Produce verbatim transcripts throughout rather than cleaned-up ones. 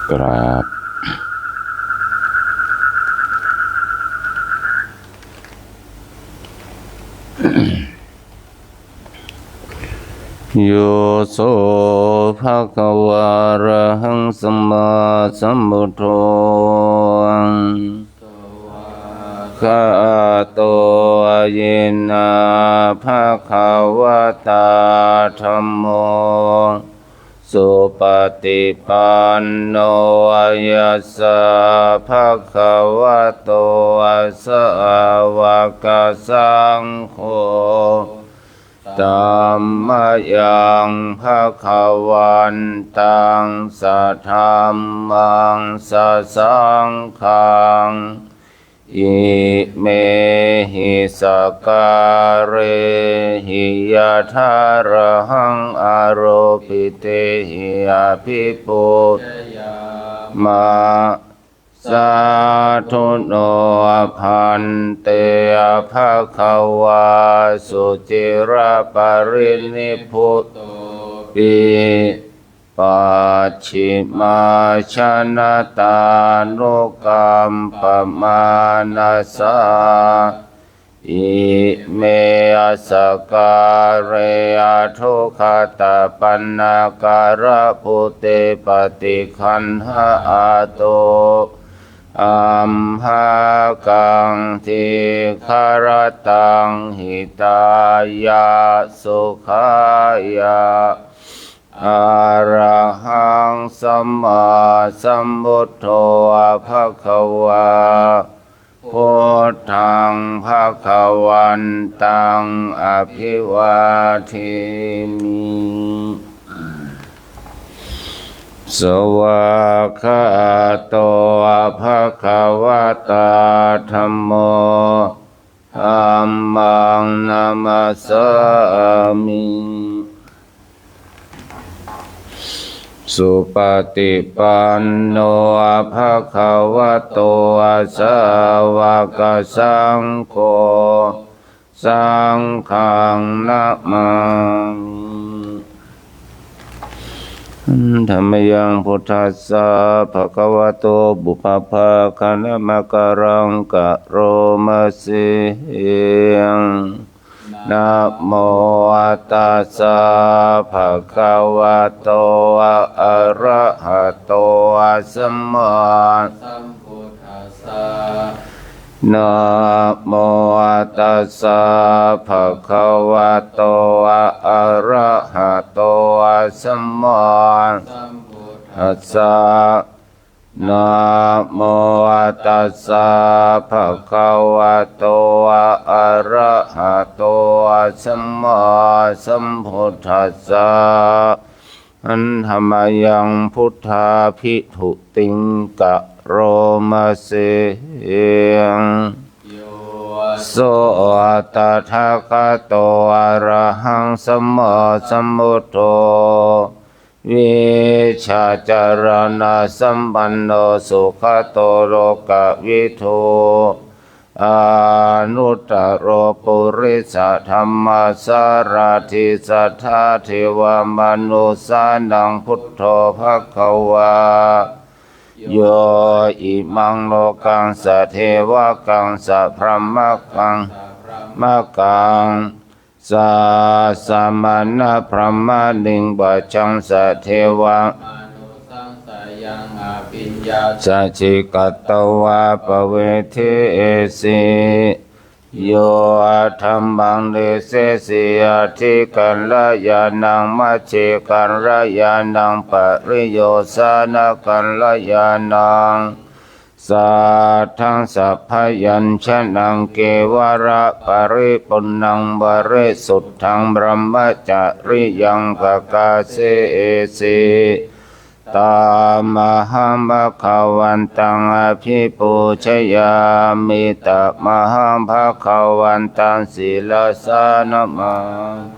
กราบ Yo so bhagavā arahaṃ sammāsambuddho, svākkhāto yena bhagavatā dhammo, supaṭipanno yassa bhagavato sāvakasaṅgho, tammayaṃ bhagavantaṃ sadhammaṃ sasaṅghaṃ, imehi sakkārehi yathārahaṃ āropitehi abhipūjayāma. Sādhu no bhante bhagavā suciraparinibbutopi, pacchimājanatānukampamānasā, ime sakkāre aduggatapaṇṇākārabhūte paṭiggaṇhātu, amhākaṃ dīgharattaṃ hitāya sukhāya. Arahaṃ sammāsambuddho bhagavā, buddhaṃ bhagavantaṃ abhivādemi. Svākkhāto bhagavatā dhammo, dhammaṃ namassāmi. Supaṭipanno bhagavato sāvakasaṅgho, saṅghaṃ namāmi. Dhammayaṃ buddhassa bhagavato pubbabhāganamakāraṃ karoma se. Namo tassa bhagavato arahato sammāsambuddhassa. Namo tassa bhagavato arahato sammāsambuddhassa. Namo tassa bhagavato arahato sammāsambuddhassa. Handa mayaṃ buddhābhigūtiṃ karoma se. Yo so tathāgato arahaṃ sammāsambuddho, vijjācaraṇasampanno sugato lokavidū, anuttaro purisadammasārathi satthā devamanussānaṃ buddho bhagavā. Yo imaṃ lokaṃ sadevakaṃ sabrahmakaṃ, makaṃ, sassamaṇabrāhmaṇiṃ pajaṃ sadeva, sacchikatvā pavedesi. Yo dhammaṃ desesi atthi kalyāṇaṃ, majjhe kalyāṇaṃ, pariyosāna kalyāṇaṃ, sātthaṃ sabyañjanaṃ, kevalaparipuṇṇaṃ, parisuddhaṃ brahmacariyaṃ, pakāsesi. Tamahaṃ bhagavantaṃ abhipūjayāmi, tamahaṃ bhagavantaṃ sirasā namāmi.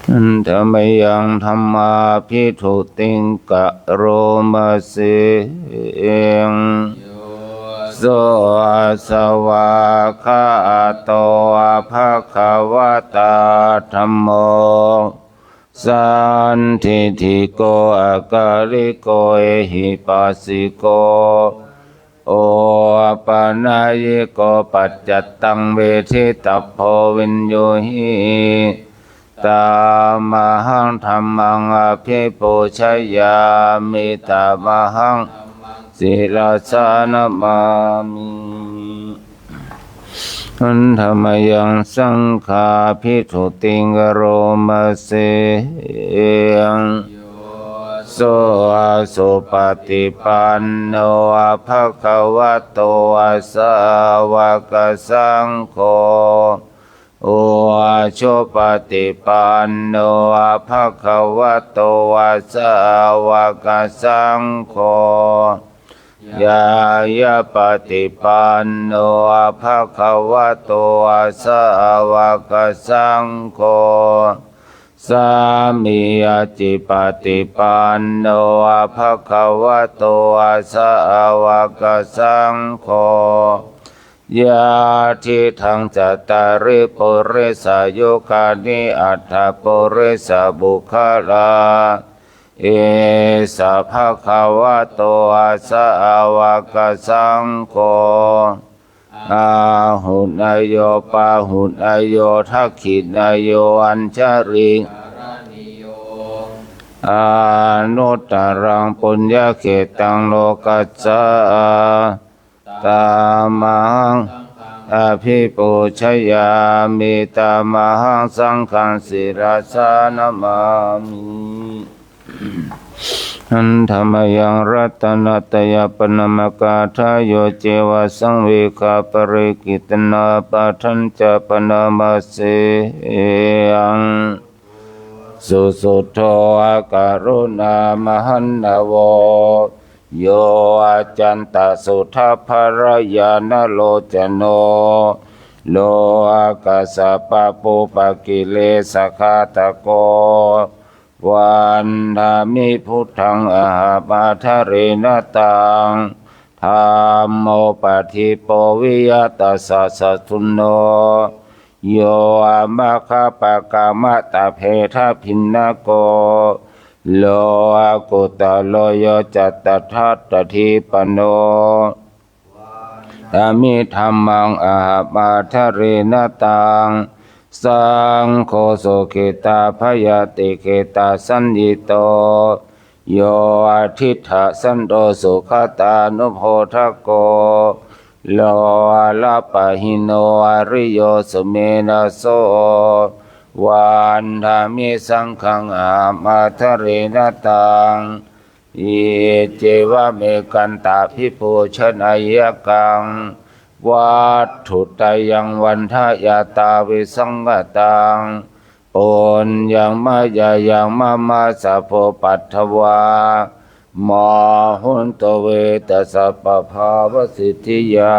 Handa mayaṃ dhammābhigūtiṃ karoma se. Yo So svākkhāto bhagavatā dhammo, sandiṭṭhiko akāliko ehipassiko, opanayiko paccattaṃ veditabbo viññūhi. Tamahaṃ dhammaṃ abhipūjayāmi, tamahaṃ sirasā namāmi. Handa mayaṃ saṅghābhidūtiṃ karoma se. So supaṭipanno bhagavato sāvakasaṅgho, ujupaṭipanno bhagavato sāvakasaṅgho, ñāyapaṭipanno bhagavato sāvakasaṅgho, sāmīcipaṭipanno bhagavato sāvakasaṅgho, yadidaṃ cattāri purisayugāni aṭṭha purisapuggalā, esa bhagavato sāvakasaṅgho, āhuneyyo pāhuneyyo dakkhiṇeyyo añjalikaraṇīyo, anuttaraṃ puññakkhettaṃ lokassa. Tamahaṃ abhipūjayāmi, tamahaṃ saṅghaṃ sirasā namāmi. Handa mayaṃ ratanattayapariṇāmagāthāyo ceva saṃvegaparikirtanā padañca paṇāma se. Susuddho karuṇāmahaṇṇavo, yoccantasuddhābhārañāṇalocano, lokassa pāpūpakilesaghātako, vandāmi buddhaṃ ahaṃ ādarena taṃ. Dhammo padīpo viya tassa satthuno, yo maggapākamatabbhedabhinnako, lokuttaro yo cātadhattadīpano, vandāmi dhammaṃ ahaṃ ādarena taṃ. Saṅgho sukhitā bhayatikkhitasayuṭṭhiko, yo diṭṭhasanto sugatānubodhako, lokapahīno ariyo sumedho so, vandāmi saṅghaṃ ahaṃ ādarena taṃ. Iccevamekantabhipūjanayakkhaṃ, vatthuttayaṃ vandayatā visaṅkhataṃ, puññaṃ mayā yaṃ mama sabbupaddavā, mā hontu ve tassa pabhāvasiddhiyā.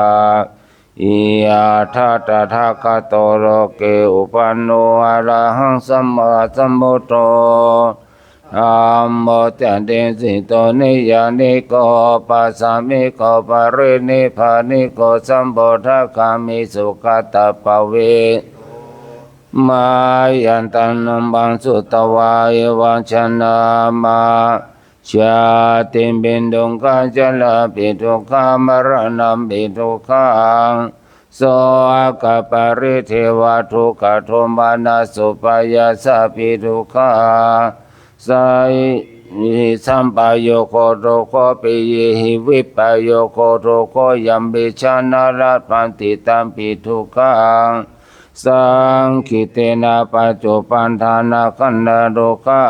Yathā tathāgato loke uppanno arahaṃ sammāsambuddho, dhammo ca desito niyyāniko, passāmiko parinibbāniko, sambodhagāmi sugatānuppādo, mayā taṃ dhammaṃ sutvā evaṃ janāma, jātipi dukkhā jarāpi dukkhā maraṇampi dukkhaṃ, sokaparidevadukkhadomanassupāyāsāpi dukkhā, sehi sampayogo dukkho, piyehi vippayogo dukkho, yampicchaṃ na labhati tampi dukkhaṃ, saṅkhittena pañcupādānakkhandhadukkhā.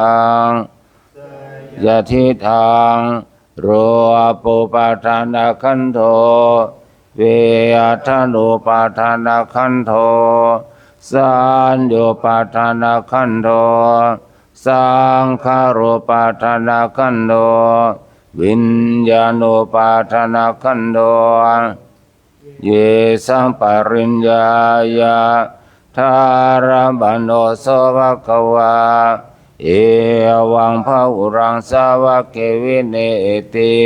Yadidaṃ rūpūpādānakkhandho, vedanūpādānakkhandho, saññāupādānakkhandho, saṅkhāropādānakkhandho, viññāṇaupādānakkhandho, yesaṃ pariññāya dhāraṇāno so bhagavā evaṃ bahulaṃ sāvake vineeti.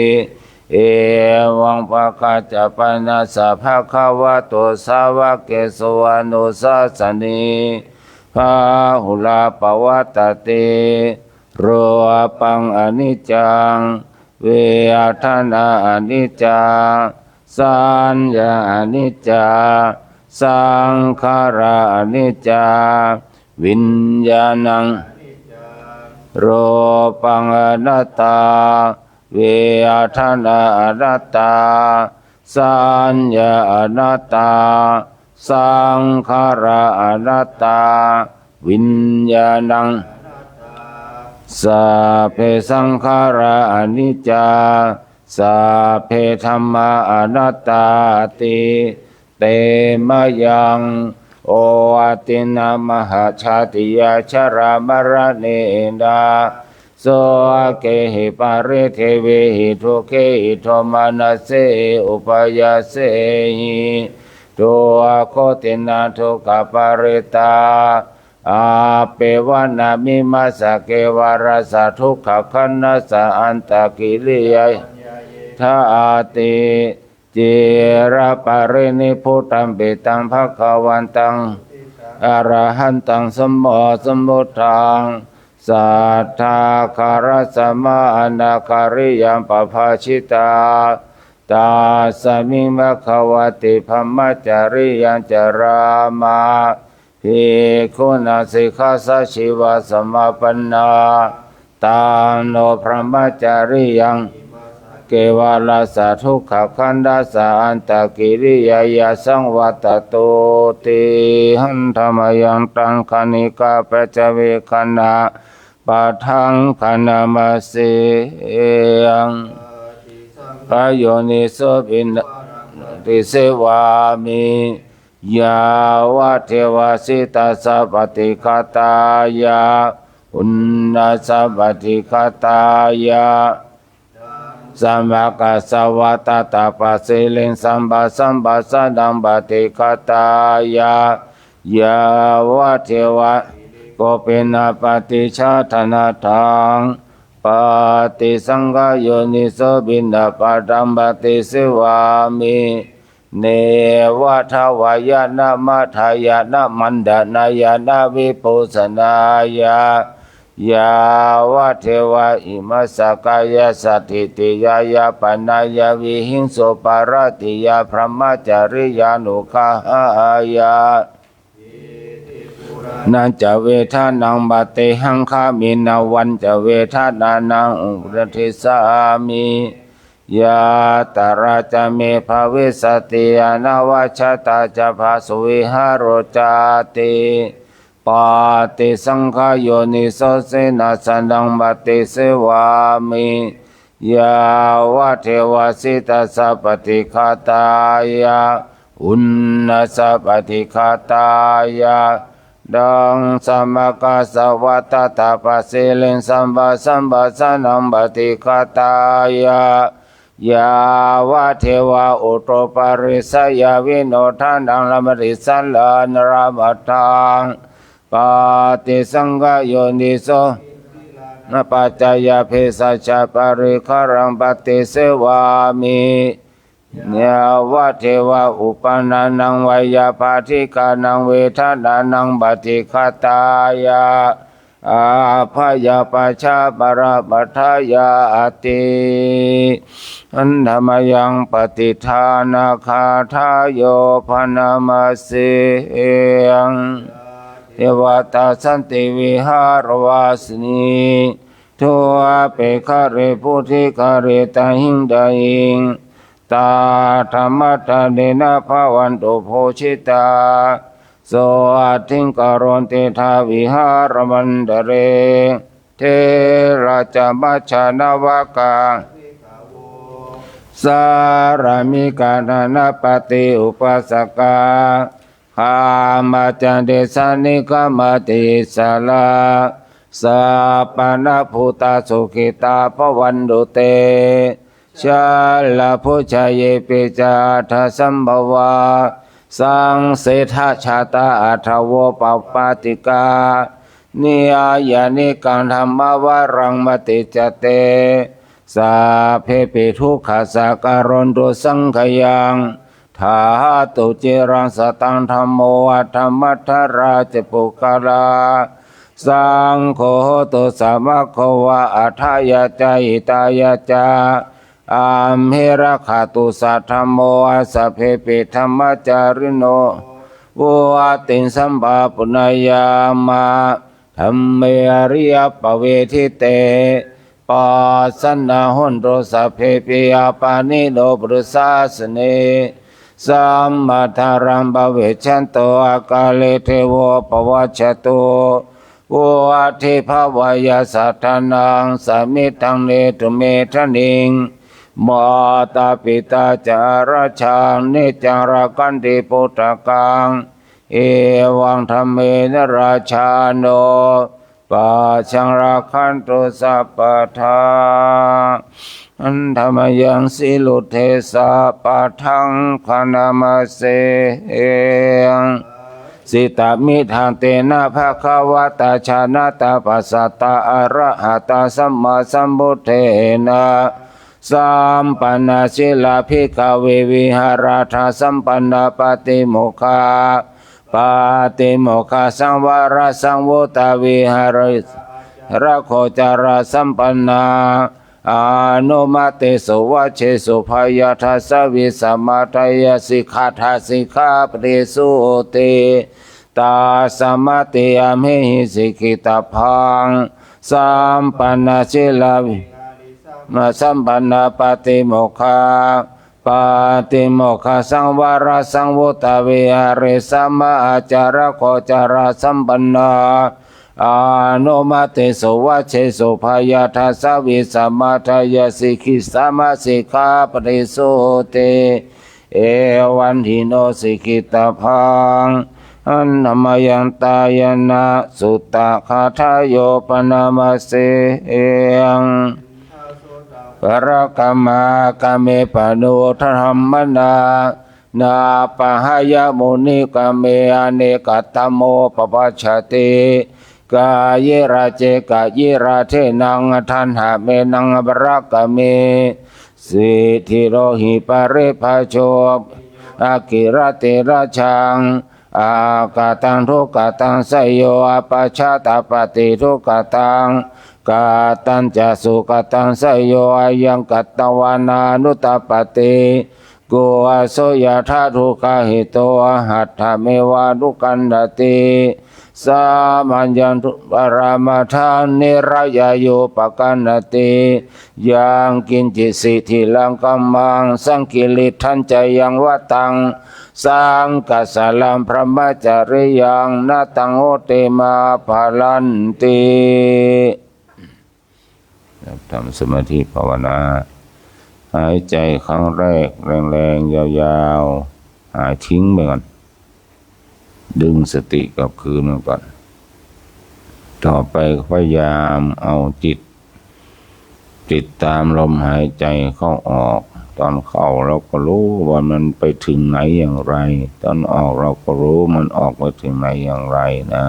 Evaṃ pakāca panassa bhagavato sāvakesu anussāsanī bahulā pavattati. Rūpaṃ aniccaṃ, vedanā aniccā, saññā aniccā, saṅkhārā aniccā, viññāṇaṃ, rūpaṃ anattā, vedanā anattā, saññā anattā, saṅkhārā anattā, viññāṇaṃ, sabbe saṅkhārā aniccā, sabbe dhammā anattāti. Te mayaṃ otiṇṇamahajātiyā jarāmaraṇena sokehi paridevehi dukkhehi domanassehi upāyāsehi. Dukkhotiṇṇadukkhaparitā appevānamimassa kevalassa dukkhakhandhassa antakiriyāyāti. Ciraparinibbutampi taṃ bhagavantaṃ arahantaṃ sammāsambuddhaṃ satthākārasmānākāriyaṃ pabhajitā. Tasmiṃ bhagavati brahmacariyaṃ carāma bhikkhunā sikkhāsājīvā samāpannā. Taṃ no brahmacariyaṃ kevalassa dukkhakhandhassa antakiriyāya saṃvattatūti. Handa mayaṃ taṃ khaṇikā paccavekkhanapaṭhaṅghaṇamāse. Yoniso piṇḍapātise vāmi yāvadeva sītassa paṭighātāya uṇhassa paṭighātāya samaggassa vā tattha pasiriṃ sabbasambasanaṃ paṭighātāya yāvadeva ko piṇḍapātichādanatthaṃ paṭisaṅkhā yoniso piṇḍapātaṃ paṭise vāmi neva davāya na madāya na maṇḍanāya na vibhūsanāya yāvadeva imassa kāyassa ṭhitiyā yāpanāya vihiṃsuparatiyānuggahāya nañca vedanaṃ paṭihaṅkhāmi navañca vedanānaṃ uppādessāmi. Yātrā ca me bhavissati anavajjatā ca phāsuvihāro cāti. Paṭisaṅkhā yoniso senāsanaṃ paṭise vāmi yāvadeva sītassa paṭighātāya uṇhassa paṭighātāya taṃ samaggassa vā tattha pasiriṃ sabbasambasanaṃ paṭighātāya yāvadeva utuparissayavinodanaṃ lamatissaraṇaṃ lamathaṃ paṭisaṅkhā yoniso na pajāya bhesajjaparikkhāraṃ paṭise vāmi yāvadeva uppannānaṃ veyyābādhikānaṃ vedanānaṃ paṭighātāya abyāpajjhaparamatāyāti. Handa mayaṃ pattidānagāthāyo bhaṇāma se. Devatā santi vihāravāsinī thūpe ghare bodhighare tahiṃ tahiṃ tathāgatena bhavantu pūjitā sotthiṃ karontedha vihāramaṇḍale. Therā ca majjhā navakā sārāmikā dānapatī upāsakā gāmā ca desā nigamā ca issarā sappāṇabhūtā sukhitā bhavantu te. Jalābujā yepi ca aṇḍasambhavā saṃsedajātā athavopapātikā niyyānikaṃ dhammavaraṃ paṭicca te sabbepi dukkhassa karontu saṅkhayaṃ. Ṭhātu ciraṃ sataṃ dhammo, attamantā ca puggalā, saṅgho hotu samaggo va, atthāya ca hitāya ca. Amhe rakkhatu saddhammo, sabbepi dhammacārino, vuḍḍhiṃ sampāpuṇeyyāma, dhamme ariyappavedite. Pasannā hontu sabbepi, appamāṇino buddhasāsane, sammā dhāraṃ pavecchanto, akāle devo pavassatu. Vuḍḍhibhāvāya sattānaṃ, samiddhaṃ netu medaniṃ, mātā pitā ca atrajaṃ, niccaṃ rakkhanti puttakaṃ, evaṃ dhammena rājāno, pajaṃ rakkhantu sabbadā. Handa mayaṃ sīlū desa padaṃ khaṇamāse. Sitamidaṃ tena bhagavatā jānatā passatā arahatā sammāsambuddhena, sampannasīlā bhikkhave vihāratthasampannā, pātimokkhā, pātimokkhasaṃvarasaṃvutā vihārattha ācāragocarasampannā, anumattesu vajjesu bhayadassavīsamādāya sikkhātaṃ sikkhāpadesūti. Tasmāti amhehi sikkhitabbaṃ. Sampannasīlā vihāratthasampannā, pātimokkhā, pātimokkhasaṃvarasaṃvutā vihāratthasampannā, ācāragocarasampannā, anumattesu vajjesu bhayadassavīsamādāya sikkhātaṃ sikkhāpadesūti. Evaṃ diṇṇo sikkhitabbaṃ. Handa mayaṃ dāyana sutta gāthāyo bhaṇāma se. Bhārakamā kame pano dhammanā, nappahāya muni kame anekadhammo pavaññati. Kāyera ce kāyera denaṃ dhammenaṃ bhārakame, siddhirohi paribhājo akirate rājaṃ, akataṃ dukkataṃ seyo apajātapattidukkataṃ, katañca sukataṃ seyo ayaṃ katvāna anuppādi. Ko aso yathā dukkhahito hatthamanukammati, samayaṃ dupparamādaṃ nirayāyupagamati. Yaṅkiñci siddhirakkhaṃ kammaṃ saṅkhittañca yaṃ vataṃ saṅkhassaraṃ brahmacariyaṃ, na taṃ hoti mahapparanti. ครับ ทำสมาธิภาวนา หายใจครั้งแรกแรงๆ ยาวๆ หายทิ้งไปก่อน ดึงสติกลับคืนมาก่อน ต่อไปก็พยายามเอาจิต ติดตามลมหายใจเข้าออก ตอนเข้าเราก็รู้ว่ามันไปถึงไหนอย่างไร ตอนออกเราก็รู้มันออกไปถึงไหนอย่างไรนะ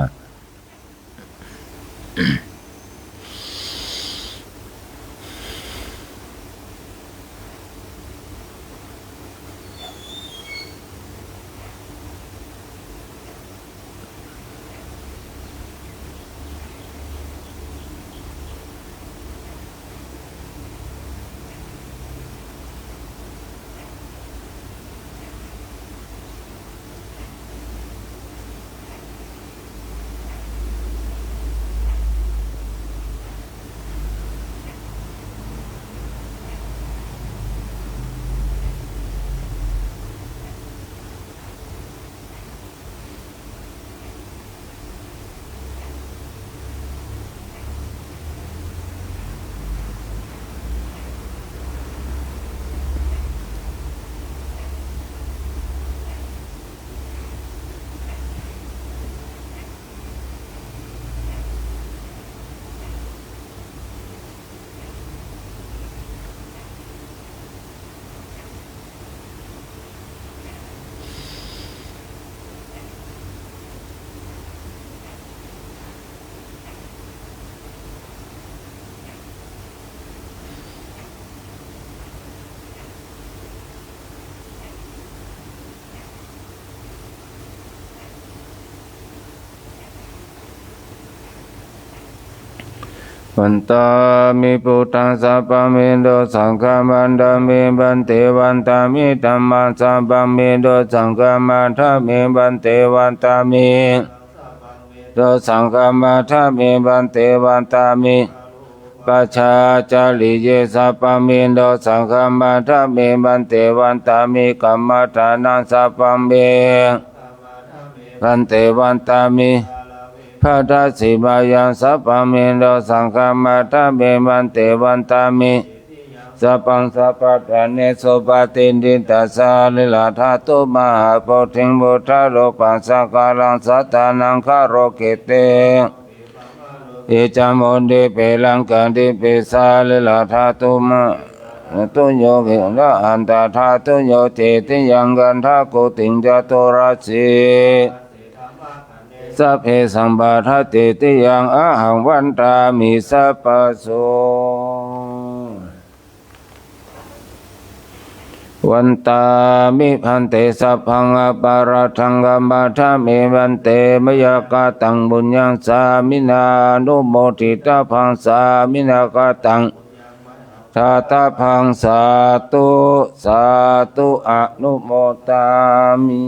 Vandāmi buddhaṃ sabbaṃ me dosaṃ khamatha me bhante. Vandāmi dhammaṃ sabbaṃ me dosaṃ khamatha me bhante. Vandāmi dosaṃ khamatha me bhante. Vandāmi pajācariye sabbaṃ me dosaṃ khamatha me bhante. Vandāmi kammaṭṭhānaṃ sabbaṃ me bhante. Vandāmi bhadasīmāyaṃ sabbaṃ me dosaṃ khamatha me bhante. Vandāmi sabbaṃ sabbaṭṭhānesu patiṭṭhita sārīradhātu mahābodhiṃ buddharūpaṃ sakalaṃ satānaṃ garohite. Iccamudīpe laṅkadīpe sārīradhātu ma- tu yo viharahantadhātuyo cetiyaṃ gandhakuṭiṃ caturāsīti sabbe sampadaccetiyaṃ ahaṃ vandāmi sabbaso. Vandāmi bhante sabbaṃ aparādhaṃ khamatha me bhante. Mayā kataṃ puññaṃ sāminā anumoditabbaṃ sāminā kataṃ dātabbaṃ sādhu sādhu anumodāmi.